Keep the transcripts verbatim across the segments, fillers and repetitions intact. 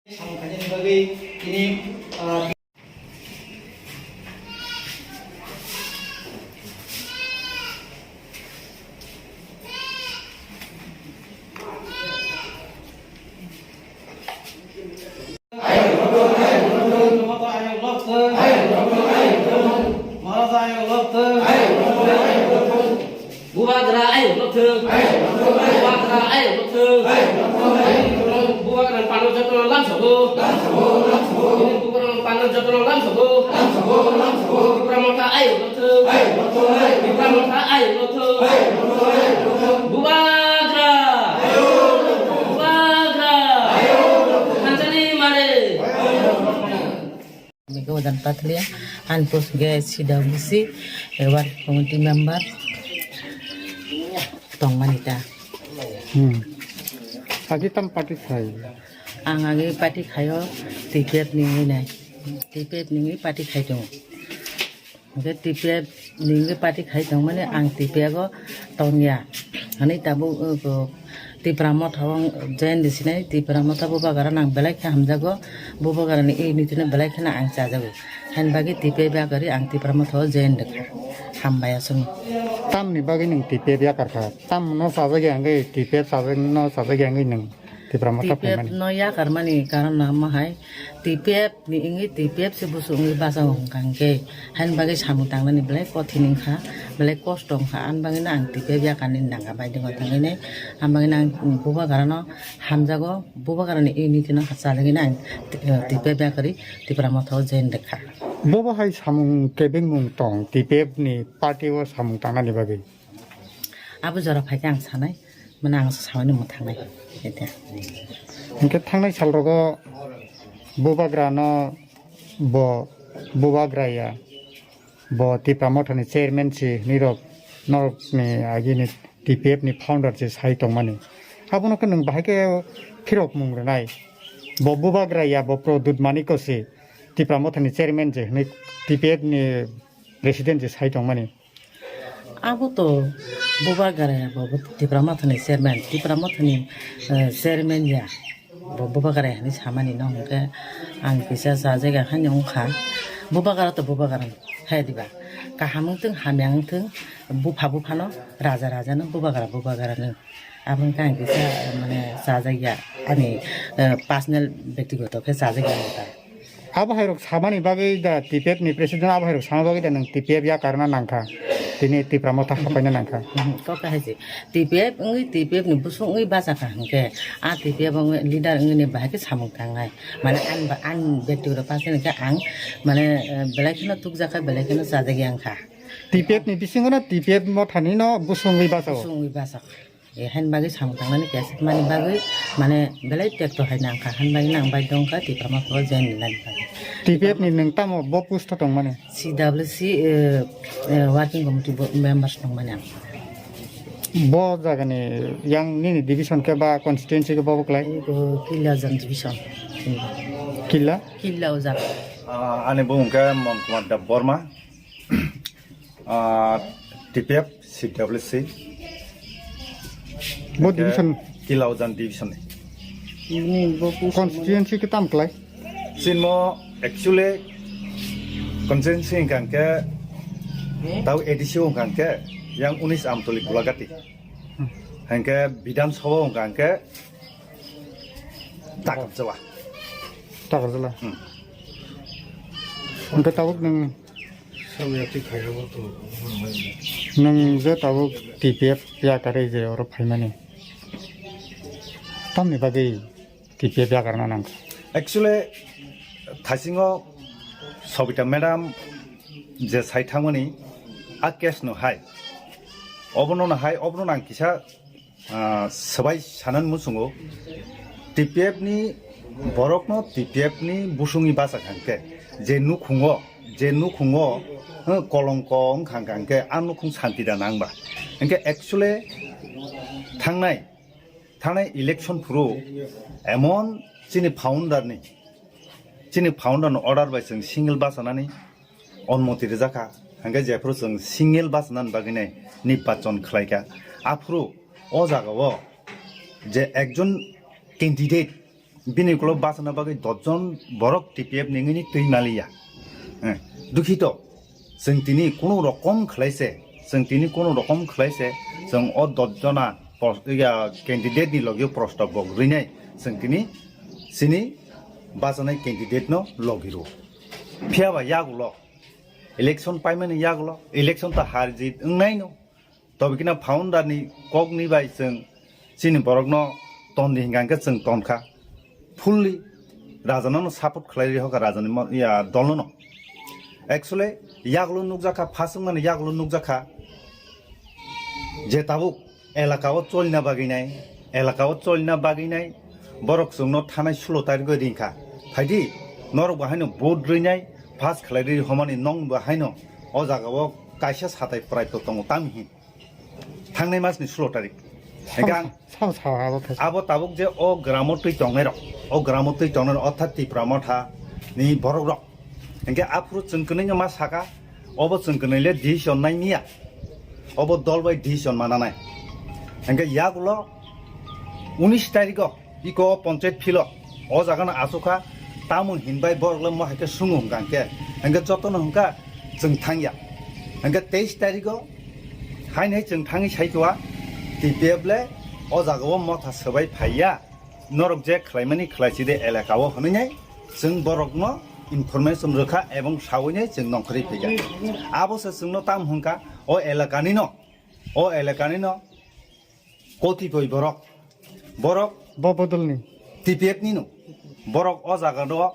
Samung khainani bagwi tini, ah, Bubagra ayuk lokthung. Bubagra ayuk lokthung. Bubagra pano jotono lamsogo. Bubagra pano jotono lamsogo. Tipra motha ayuk lokthung. Tipra motha ayuk lokthung. Bubagra. Bubagra. Thanchani mare. Mega wadan patlia, han pus ge sida busi, eh, work committee member tongmani ta. Hmm. Agi tam party khai. Ang agi party khayo, T P F ni nai. T P F ni party khai tongo. Hingke T P F ni hingke party khai tongmani ang T P F o tongya. Ani tabuk, uh, Tipra motha o join di sinai, Tipra motha bubagra nang belai khe hamjago, bubagra ni unity no belai kheno ang chajago. Hain bagwi T P F ya gari ang Tipra motha o join di. Hambai aswk. Tamni bagwi nwng T P F ya karkha? Tam no chajagya hingke T P F chajak no chajagya hingke nwng Tipra motha T P F phaimani. No ya karmani karon na ma hai T P F ni wngwi T P F se busu wngwi bachago hwnkha hwnkhe, haini bagwi samung tangnani belai kothin wngkha, belai kosto wngkha, ani bagwino ang T P F yakarni nangkha baidingo thangwini, ani bagwino ang bubagrano hamjago, bubagrani unity no chajagwino ang T P F yakarwi Tipra motha o join rwkha. Bobo hai samung kebengmung tong T P F ni party o samung tangnani bagwi? Abo jora phaikhe ang sanai, mane ang samani mwthangnai. Hwnkhe thangnai salrogo bubagrano bo bubagra ya, bo Tipra mothani chairman si hinwi rok norokni agini T P F ni founder se sai tongmani. Abono khe nwng bahai khe phirok mung rwnai. Bo bubagra ya, bo Pradyut Manikko se Tipra mothani chairman se hinwi T P F ni president se sai tongmani. Abo to bubagra ya, bo Tipra mothani chairman, Tipra mothani, eh, chairman ya, bo bubagra ya hinwi samani no hwnkhe ang kisa chajagya haino wngkha. Bubagra to bubagra hai diba, kaham wngthung hamya wngthung, bupha buphano, raja rajano bubagra bubagra no. Aboni khe ang kisa, mane, chajakya, ani, eh, personal, bektigoto khe chajakya ang ta. Abo hai rok samani bagwi da T P F ni president abo hai rok sama bagwi da nwng T P F ya karna nangkha, tini Tipra motha hapaina nangkha. Mhm, kok kahai se T P F wngwi, T P F ni busuk wngwi bachakha hwnkhe, a T P F wngwi leader wngwi ni bahai khe samung tangnai. Mane, ani ba-, ani bektigoto personal khe ang, mane, eh, belai kheno tukjakha, belai kheno chajakya wngkha. T P F ni bisingo no T P F mothani no busuk wngwi bachao. Busuk wngwi bachakha. E, hain bagwi samung tangnani kesa mani bagwi, mane, belai tekto hai nangkha, hain bagwi nang bai dongkha, Tipra motha o join ni nani bagwi. T P F ni nwng tamo bo post o tongmani? C W C, eh, eh, working committee bo-, members tongmani ang. Bo jagani yang nini division khe ba constituency khe bo bo klai? Ego Kilajan division. Killa? Killa Ojan. Ah, ani bumung khe Mon Kumar Deb Borma. Ah, T P F, C W C. Bo division? Kilaojan division ni. Ini bo pus- Constituency ke tam klai? Sinmo actually constituency hingkang ke tau A D C hingkang ke yang unis Amtoli Gulagati. Hmm. Hingke Bidhan Sabha hingkang ke Takarjala. Takarjala. Hmm. Hingke tabuk nang Nwng je tabuk T P F yakarwi je oro phaimani, tamni bagwi T P F yakarna nangkha? Actually, thaisingo Sobita madam je sai thangmani, a case no hai, obono no hai, obono nang kisa ah, swbai sanani muchungo, T P F ni borokno T P F ni busungni bachak hangke, je nukhungo, je nukhungo, eh, kolongko wngkha hangke, a nukhung santi da nangba. Hingke actually thangnai, thangnai election phuru emon chini founder ni, chini founder ni order bai chwng single bachanani onmoti rijak kha, hingke jephuru chwng single bachanani bagwi nai nirbachon khlai kha, aphuru o jaga o je ekjon candidate Bini ulo bachana bagwi dot jon borok T P F ni wngwi twi maliya. Eh, dukhito, chwng tini kunu rokom khlai se, chwng tini kunu rokom khlai se, chwng o dot jona pos-, ya, candidate ni logio prosto bok rwinai, chwng tini chini bachanai candidate no logi rw. Phiya ba yagulo, election paimani yagulo, election ta har jit wngnai no. Tobe kina founder ni kok ni bai chwng chini borok no ton di hingka hingke chwng ton kha. Fully raja no support khlai ri hoka raja ni mo-, ya dol no. Actually yagulo nukjakha, phasung mani yagulo nukjakha. Je tabuk elaka o cholina bagwi nai, elaka o cholina bagwi nai, borok chwngno thanai sulo tarik o ringkha. Phaidi, norok bo haino vote rwinai, pass khlai rwi homani nong bo haino o jaga o kaisa satai prai to tongo, tamhi thangnai mas ni sulo tarik. Hingke ang sao sao abo khe. Abo tabuk je o gramo twi tongnai rok, o gramo twi tongnai rok, orthat Tipra Motha ni borok rok. Hingke aphuru chwng kwnwi no ma saka, obo chwng kwnwi le decision nai niya. Obo dol bai decision mana nai. Hingke yagulo unis tariko iko ponchayat philo o jaga no asukha, tamo hinbai borok le mo hai khe sungo hingka hingke, hingke joto no hingka chwng thangya. Hingke teis tariko haino hai chwng thangwi saithoa, T P F le o jaga o motha swbai phaiya. Norok je khlaimani khlai chide elaka o hwnwi nai chwng borokno information rwkha ebong sawi nai chwng nongkhorwi phaikha. Abo se chwngno tam hwnkha o elakani no, o elakani no kotipoi borok, borok Bo bodolni. T P F ni no, borok o jaga no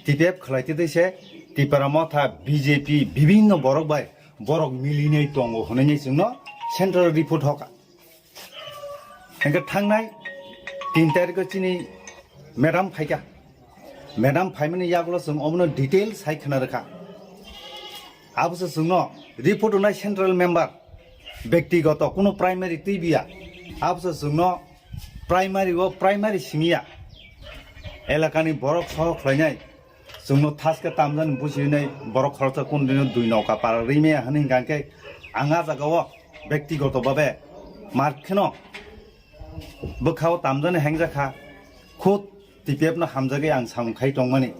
T P F khlai tide se Tipra Motha, B J P, bibinno borok bai borok milinai tongo hwnwi nai chwngno central report hoka. Hingke thangnai tin tariko chini madam phaikha. Madam phaimani yagulo chwng omono detail sai khna rwkha. Abo se chwngno report rwnai central member, bektigoto kuno primary twibiya. Abo se chwngno primary o primary simiya. Elakani borok soho khlainai. Chwngno thaske tamjani businai borok khoroksa kundino dui noka para rime hwnwi hingka khe ang a jagao bektigoto babe mar kheno bwkhao tamjani hengjakha, khud T P F no hamjagwi ang samung khai tongmani.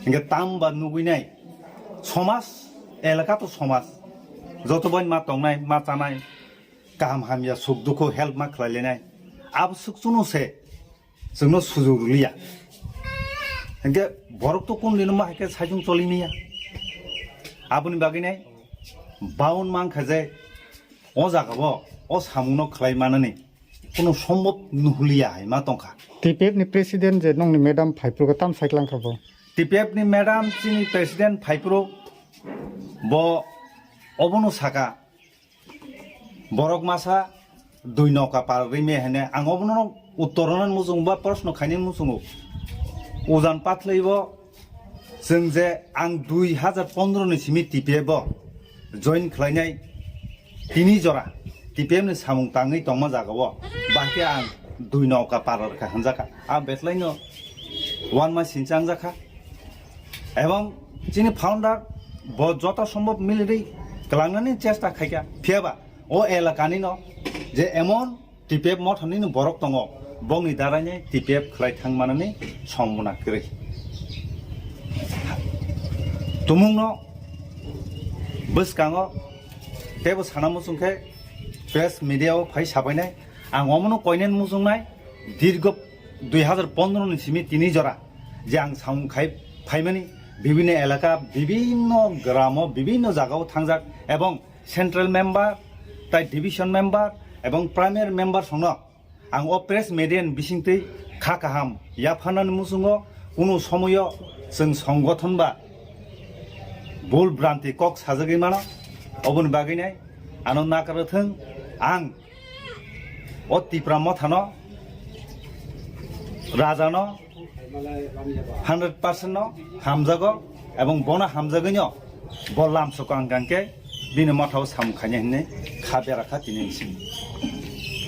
Hingke tam ba nugwi nai somaj, elaka to somaj, joto bai ma tongnai, ma chanai, kaham hamya, suk dukhu help ma khlai lenai. Abo suk chunu se chwngno sujuk rwliya. Hingke borok to kundino ma hai khe saichung choli miya. Aboni bagwi nai baun mang kha je o jaga bo o samung no khlai manani kuno sombob nuhuliya hai ma tongkha. T P F ni president je nongni madam phaiphuru tam saiklang kha bo. T P F ni madam chini president phaiphuru bo obono saka, borok masa dui noka par rime hene ang obono uttor rwna muchungo ba proshno khaina muchungo. Ujan pathlaibo chwng je ang dui hajar pondro ni simi T P F o join khlainai tini jora T P F ni samung tangwi tongma jaga o bahai khe ang dui noka par rwkha hwnjakha. A betlaino uanma sinchangjakha. Ebong chini founder bo joto sombhob milirwi kwlangnani chesta khaikha. Phiyaba o elakani no je emon T P F mothani no borok tongo, bongni daraini T P F khlai thang manani sombona kwrwi. Tumungno bwskango teibo sana muchung khe press media o phai sabainai. Ang omono koinen muchungnai, dirgo dui hajar pondro ni simi tini jora je ang samung khai phaimani, bibhinno elaka, bibhinno gramo, bibhinno jagao thangjak ebong central member, tai division member ebong primary member songno ang o press media ni bisingtwi kha kaham yapharnani muchungo, kunu somoyo chwng songgothon ba bul branti kok sajagwi mano, oboni bagwi nai ano nakarwi thwng ang o Tipra Mothano, Rajano hundred percent no hamjago, ebong bono hamjagwino bo lamsoko ang khe bini mothao samung khaina hinwi kha bera kha tini simi.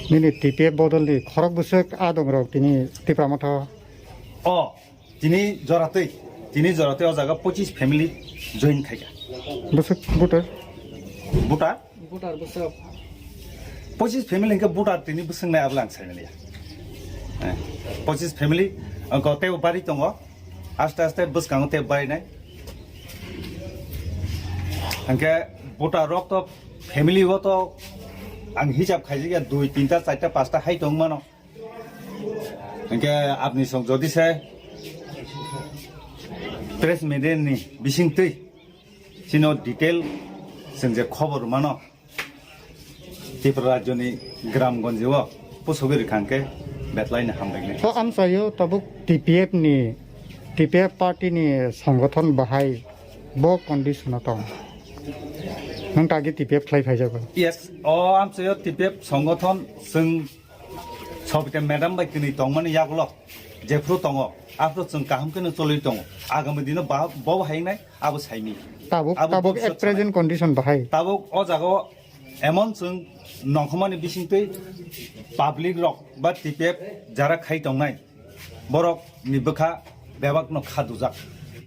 Nini T P F bodolni khorok bwswk adongrok tini Tipra Motha? O, tini joratwi, tini joratwi o jaga pochis family join khaikha. Bwswk voter? Voter? Voter bwswk. Pochis family hwnkhe voter tini bwswk nai abla ang saimaliya. Eh, pochis family, Ko tei bari tongo, aste aste bwskango tei bari nai. Hingke buta rok to family o to ang hisab khaijak ya dui, tinta, charta, pasta hai tong mano. Hingke apni song jodi se press media ni bising twi sino detail sing je khobor mano. Tripura rajyoni gram gonji o pusugwi rikha hwnkhe betlaino hamjaknai. To amchaio tabuk T P F ni, T P F party ni songothon bahai bo condition o tong. Nang tagi T P F khlai phaijago. Yes, o amchaio T P F songothon chwng Sobita madam bai kwnwi tongmani yagulo jephru tongo, aphuru chwng kaham kheno cholwi tongo. Agami dino ba-, bo haingnai abo saimi. Tabuk, abo tabuk bhobishyot at present sanai. Condition bahai. Tabuk o jaga o emon chwng nongkhormani bisingtwi public rok ba T P F jara khai tongnai, borok ni bwkha bebak no kha dujak.